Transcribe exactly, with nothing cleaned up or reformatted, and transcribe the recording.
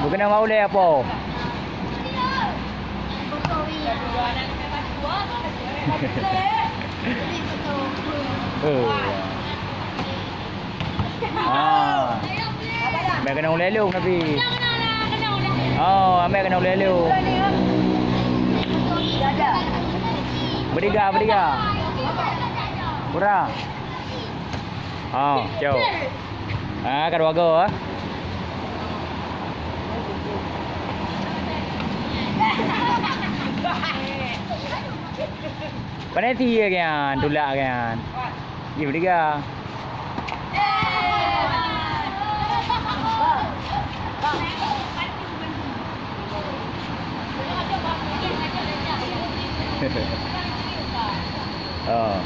Beukeunong bak ulèe apo? Eh. Ah. Amai keunong ulèe lôn tapi. Oh, amai keunong ulèe lôn. Beutiga, beutiga. Kurang. Oh, cok. Ah, ka dua go, ah. Penalti ya kan, tulak kan. Ih, beutiga. Oh.